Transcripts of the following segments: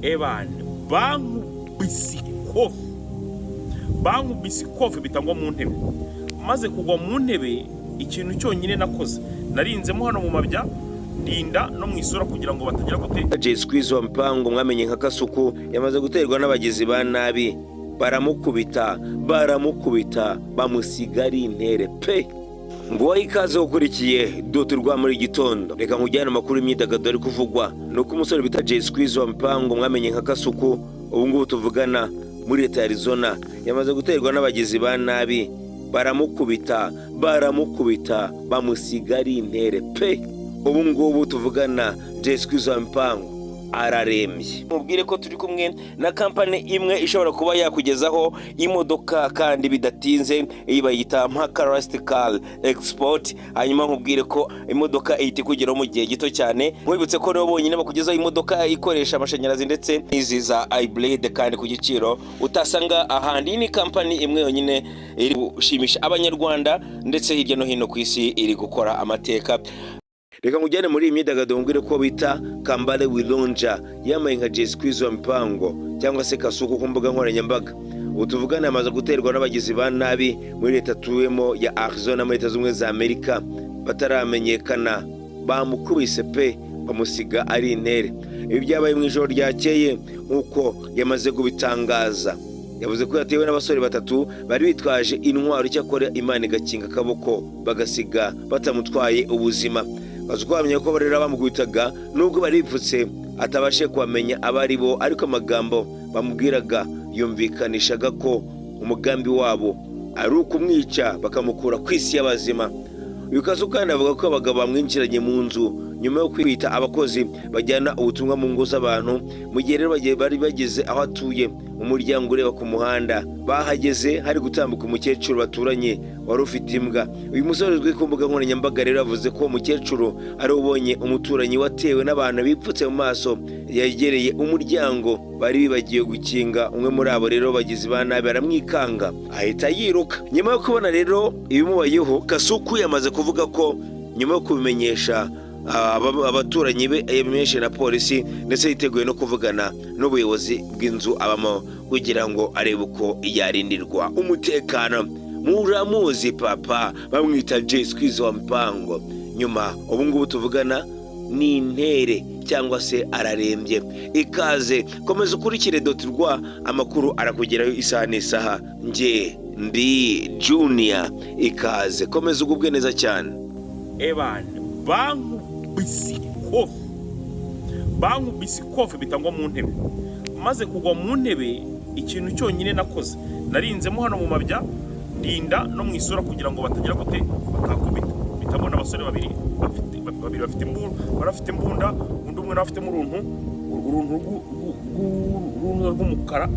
Ebana, bankubise ikofi, bankubise ikofi bitangwa mu ntebe. Maze kugwa mu ntebe, ikintu cyonyine nakoze, narinzemo hano mu mabya, ndinda no mu isura kugira ngo batagira gute. Jay Squeeze wa Mpango, mwamenye nka Kasuku, yamaze guterwa n'abagizi ba nabi, baramukubita, baramukubita, bamusiga ari intere pe. Ngo ikaze ukurikiye Doti rwa muri gitondo. Reka nkujyane amakuru y'imyidagaduro ari kuvugwa. Ni uko umusore bita Jay Squeeze wa Mpango, mwamenye nka Kasuku, ubu ngubu tuvugana muri leta ya Arizona yamaze guterwa n'abagizi ba nabi, baramukubita, baramukubita, bamusiga ari intere pe. Ubu ngubu tuvugana Jay Squeeze wa Mpango ararembye. Mubwire ko turi kumwe na kampani imwe ishobora kuba yakugezaho imodoka kandi bidatinze, iyi bayita Mpaka Car Export. Hanyuma nkubwire ko imodoka ihita ikugeraho mu gihe gito cyane. Nkwibutse ko nibo bonyine bakugezaho imodoka ikoresha amashanyarazi ndetse n'izi za hybrid, kandi ku giciro utasanga ahandi. Iyi ni kampani imwe yonyine iri gushimisha Abanyarwanda ndetse hirya no hino ku isi iri gukora amateka. Reka nkujyane muri iyi myidagaduro, mbwire ko bita Kambale Wilonja, yambaye nka Jay Squeeze wa Mpango cyangwa se Kasuku ku mbuga nkoranyambaga, ubu tuvugana yamaze guterwa n'abagizi ba nabi muri leta atuyemo ya Arizona, muri Leta Zunze Ubumwe za Amerika, bataramenyekana. Bamukubise pe, bamusiga ari intere. Ibi byabaye mu ijoro ryakeye nk'uko yamaze kubitangaza. Yavuze ko yatewe n'abasore batatu bari bitwaje intwaro, icyakora Imana igakinga akaboko bagasiga batamutwaye ubuzima. Bazi ko bamenya ko rero bamukubitaga, nubwo bari bipfutse atabashe kubamenya abo ari bo, ariko amagambo bamubwiraga yumvikanishaga ko umugambi wabo ari ukumwica bakamukura ku isi y'abazima. Uyu Kasuku kandi avuga ko abagabo bamwinjiranye mu nzu nyuma yo kwita abakozi bajyana ubutumwa mu ngo z'abantu. Mu gihe rero bari bageze aho atuye, umuryango ureba ku muhanda, bahageze hari gutambuka umukecuru baturanye wari ufite imbwa. Uyu musore uzwi ku mbuga nkoranyambaga rero yavuze ko uwo mukecuru ari we ubonye umuturanyi watewe n'abantu bipfutse mu maso yegereye umuryango bari bibagiwe gukinga. Umwe muri abo rero bagizi ba nabi aramwikanga, ahita yiruka. Nyuma yo kubona rero ibimubayeho, Kasuku yamaze kuvuga ko nyuma yo kubimenyesha abaturanyi be, yabimenyeshe na polisi, ndetse yiteguye no kuvugana n'ubuyobozi bw'inzu abamo kugira ngo arebe uko yarindirwa umutekano. Muramuzi papa, bamwita Jay Squeeze wa Mpango. Nyuma ubu ngubu tuvugana ni intere cyangwa se ararembye. Ikaze, komeza ukurikire Doti rwa, amakuru arakugeraho isaha n'isaha. Nge ndi Junior, ikaze, komeza ugubwe neza cyane. Ebana, bankubise ikofi, bankubise ikofi bitangwa mu ntebe. Maze kugwa mu ntebe, ikintu cyonyine nakoze, narinzemo hano mu mabya, ndinda no mu isura kugira ngo batagira gute, batakubita. Mpita mbona abasore babiri bafite, babiri bafite imbunda, bari bafite imbunda, undi umwe nawe afitemo uruntu rw'umukara,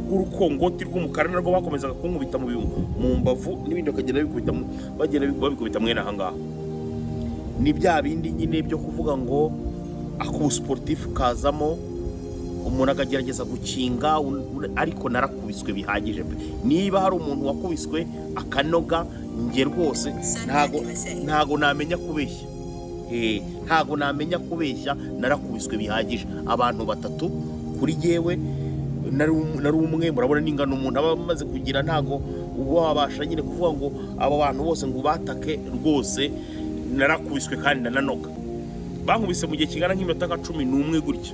rw'urukongoti rw'umukara, narwo bakomezaga kunkubita mu mbavu n'ibindi, bakagenda bikubita bagenda babikubita mwene aha ngaha. Ni bya bindi nyine byo kuvuga ngo akubusiporutifu kazamo, umuntu akagerageza gukinga, ariko narakubiswe bihagije pe. Niba hari umuntu wakubiswe akanoga, njye rwose ntago namenya kubeshya. Ntago namenya kubeshya, narakubiswe bihagije. Abantu batatu kuri jyewe, nari umwe. Murabona n'ingano umuntu aba amaze kugira, ntago uba wabasha nyine kuvuga ngo abo bantu bose ngo ubatake. Rwose narakubiswe kandi ndananoga. Bankubise mu gihe kingana nk'iminota nka 11 gutya.